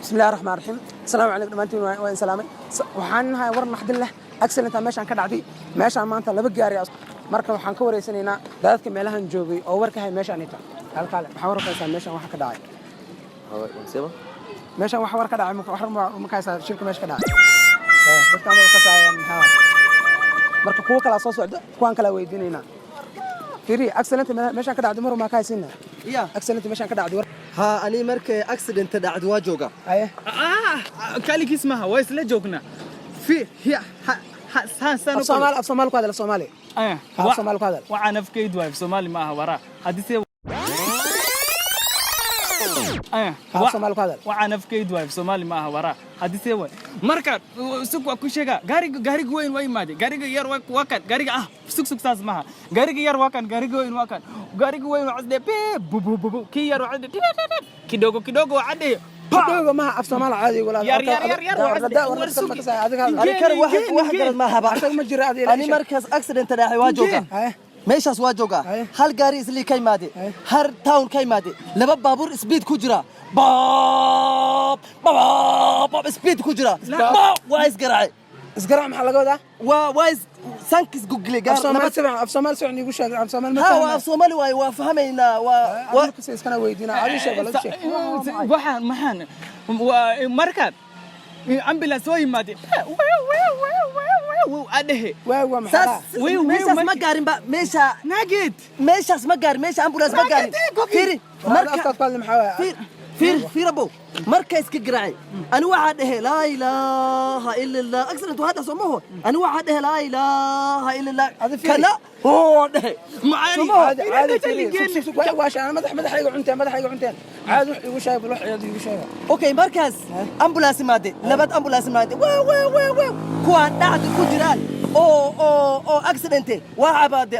Bismillahi raxmaan raxiim. Asalaamu calaykum dhammaantiin, waa in salaamay. Waxaan nahay war naxdin leh, accident meeshaan ka dhacday. Meeshaan maanta laba gaari. Marka waxaan ka wareysanaynaa dadka meelahan joogay oo war ka hay meeshaan ita halkaale. Waxaa war ka haysaa meeshaan waxa ka dhacay? Unasema? Meeshaan wax war ka dhacay, wax ma ka haysaa shirka meesha ka dhacay? Dadka ama ka saayaan maxaa waay? Marka kuwa kalaa soo socda, kuwaan kalaa weydiinaynaa. Fiiri, accident meeshaan ka dhacday mar maa ka haysiina? Ya. Accident meeshaan ka dhacday war. Ha, ani markay accident dhacdo waa jooga. Haye. Ah, kaligiis maaha, waa isla joognaa fi hi ha ha saan saan. Af Soomaali, af Soomaali ku hadal, af Soomaali. Eh. Ha, af Soomaali ku hadal. Waxaan afkeyd waay, af Soomaali maaha waraa haddii se Ha, af Soomaali ku hadal. Waxaan afkeyd waay, af Soomaali maaha waraa haddii se waay. Marka sug, waa ku sheegaa. Gaariga weyn waa imaaday, gaariga yar waa kan, gaariga ah, sug sug, saas maaha. Gaariga yar waa kan, gaariga weyn waa kan. Gaariga weyn waa cadde bi bu bu bu bu, kii yar waa cadde kidogo kidogo, waa cadde. Kidooga maha, af Soomaali caadi walaal. Yar, yar, yar, yar, waa cadde. War sugi. Ani kar wax wax garad maahaba. Asaga ma jira adiga. Ani markaas accident dhacay waa jooga. Haye. Meeshaas waa jooga. Haye. Hal gaari islii ka imaade. Haye. Har town ka imaade, laba baabuur speed ku jira, baab baab baab, speed ku jira, baab, waa isgaraacay. Isgaraac maxaa laga wadaa? Waa is sankis gugle. Af Gaar Soomaali si fiican, af Soomaali si fiican iigu sheeg. Af Soomaali ma Ha, waa fahmay. Af Soomaali waay, waa fahmaynaa, waa Adiga iskana weydiina, adiga sheeg, walaal sheeg. Waxaan maxaan waa marka ambulance oo yimaade adhehe. Waa maxaa? Saas. Wii, Meeshaas ma gaarin ba meesha. Naageed. Meeshaas ma gaarin, meesha ambulance ma gaarin. Fiiri. Marka afkaad ku hadli maxaa waay? Fiir fiir fiir abow, marka iska garaacay ani waxaa dhehe laa ilaaha ila Allah, accident waa hadda soo maho. Ani waxaa dhehe laa ilaaha ila Allah. Adi fiiri. Kana oo dhehe. Macaani. Caadi caadi, fiiri, sug sug sug, waa shaan madaxayga cunteen, madaxayga cunteen. Caadi wax iigu sheeg bal, wax caadi iigu sheega. Okay, markaas ambulance imaade, labad ambulance imaade, waa waa waa waa kuwaan dhacda ku jiraan oo accident waa cabaade,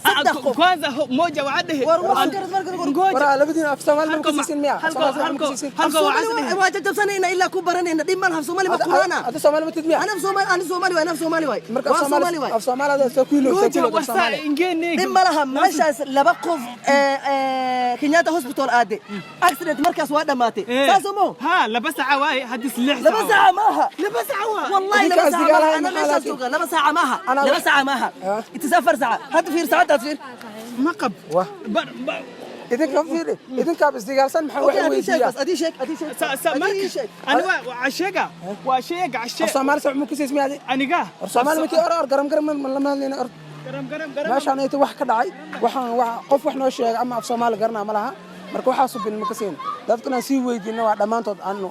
saddex qof. Kwanza moja waa adhehe. War waxaan garad marka. Ngoja. Waraa labadiina af Soomaali ma kusiisin miya? Af Halko Soomaali ma halko kusiisin? Halko waa adhehe. Waa jajabsanayna ilaa ku baranayna, dhib malaha, Soomaali ma quraana. Adi Soomaali ma tid miya? Ana Soomaali, ani Soomaali waay, ana Soomaali waay. Marka Waa Soomaali waay. Af Soomaali ada soo kuilo soo Ngoja. kuilo af Wasa Soomaali. Ingene. Dhib ma laha. Meeshaas laba qof Kenyatta Hospital aade, accident markaas waa dhammaatay, saas oo Ha, 2 saaca waaye, haddii 6. 2 saaca maaha. 2 saaca waa. Wallahi 2 Idinkaas saaca digaalaha maaha. Ana maxaa meeshaas laakiin? jooga, 2 saaca maaha. 2 saaca maaha. Ah. It is 4 saaca hadda. Fiir saacadaas, fiir. Ma qab. Wah. Bar bar. Idinka fiiri, idinkaaba isdagaalsan, maxaa Okay. wax Adii sheeg. weydiiyaa? Bas adii sheeg, adii sheeg. Sa sa Adii marka sheeg. ani waa sheega, waa sheega. Af Sheeg. Soomaali sax ma kusiis miya adi? Aniga. War Soomaali ma tii? Or or garam garam ma lama hadlayna, or. Garam garam garam. Meeshaan ayta wax ka dhacay, waxaan wax qof wax noo sheegay ama af Soomaali garanaa ma laha. Marka waxaa subin ma ka siin dadkana sii weydiina, waa dhammaantood aanu